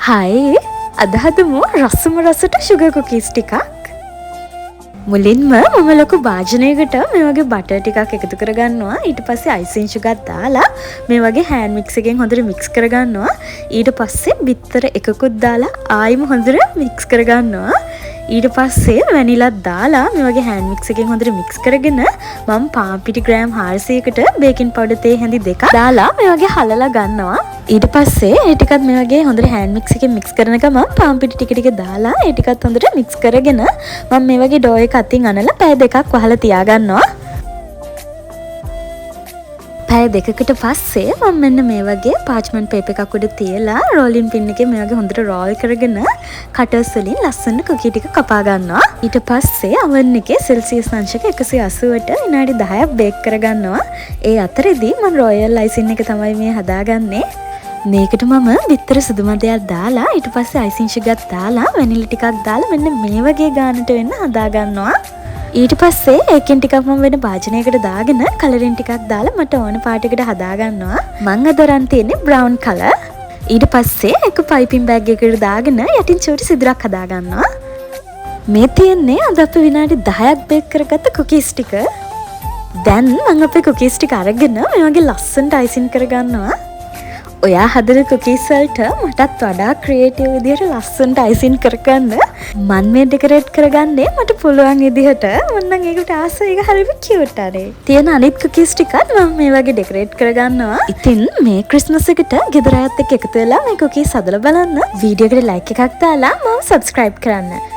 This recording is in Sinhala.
හායි, අද හදමු රසම රසට ෂුගර් කුකීස් ටිකක්. මුලින්ම මම ලොකු භාජනයකට මේ වගේ බටර් ටිකක් එකතු කරගන්නවා. ඊට පස්සේ අයිසින් ෂුගර් දාලා මේ වගේ හෑන්ඩ් මික්ස් එකෙන් හොඳට මික්ස් කරගන්නවා. ඊට පස්සේ බිත්තර එකකුත් දාලා ආයිම හොඳට මික්ස් කරගන්නවා. ඊට පස්සේ වැනිලත් දාලා මේ වගේ හෑන්ඩ් මික්ස් එකෙන් හොඳට මික්ස් කරගෙන මම පාන් පිටි ග්‍රෑම් 400කට බේකින් පවුඩර් තේ හැඳි දෙකක් දාලා මේ වගේ හලලා ගන්නවා. ඊට පස්සේ ඒ ටිකත් මේ වගේ හොඳට හෑන්ඩ් මික්ස් එකෙන් මික්ස් කරන ගමන් පාන් පිටි ටික ටික දාලා ඒ ටිකත් හොඳට මික්ස් කරගෙන මම මේ වගේ ඩෝ එක අතින් අනලා පැය 2ක් වහලා තියාගන්නවා. පැය 2කට පස්සේ මම මෙන්න මේ වගේ පාච්මන්ට් පේපර් එකක් උඩ තියලා රෝලින් පින් එකේ මේ වගේ හොඳට රෝල් කරගෙන කටර්ස් වලින් ලස්සන කුකී ටික කපා ගන්නවා. ඊට පස්සේ අවන් එකේ සෙල්සියස් අංශක 180ට විනාඩි 10ක් බේක් කරගන්නවා. ඒ අතරෙදී මම රොයල් අයිසින් එක තමයි මේ හදාගන්නේ. මේකට මම බිත්තර සුදු මදයක් දාලා, ඊට පස්සේ අයිසින් ෂුගර් දාලා, වැනිලා ටිකක් දාලා මෙන්න මේ වගේ ගානට වෙන්න හදාගන්නවා. ඊට පස්සේ ඒකෙන් ටිකක් මම වෙන භාජනයකට දාගෙන කලරින් ටිකක් දාලා මට ඕන පාටයකට හදාගන්නවා. මං අද අරන් තියෙන්නේ බ්‍රවුන් කලර්. ඊට පස්සේ ඒක පයිපින් බෑග් එකකට දාගෙන යටින් චූටි සිදුරක් හදාගන්නවා. මේ තියෙන්නේ අද අපි විනාඩි 10ක් බේක් කරගත්ත කුකීස් ටික. දැන් මං අපේ කුකීස් ටික අරගෙන මේ වගේ ලස්සනට අයිසින් කරගන්නවා. ඔයා හදන කුකීස් වලට මටත් වඩා ක්‍රියේටිව් විදිහට ලස්සනට අයිසින් කරගන්න. මන් මේ ඩෙකරේට් කරගන්නේ මට පුළුවන් විදිහට. මං නම් ඒකට ආස, ඒක හරිම කියුට් අනේ. තියෙන අනිත් කුකීස් ටිකත් මම මේ වගේ ඩෙකරේට් කරගන්නවා. ඉතින් මේ ක්‍රිස්මස් එකට ගෙදර අයත් එක්ක එකතු වෙලා මේ කුකීස් හදලා බලන්න. වීඩියෝ එකට ලයික් එකක් දාලා මාව සබ්ස්ක්‍රයිබ් කරන්න.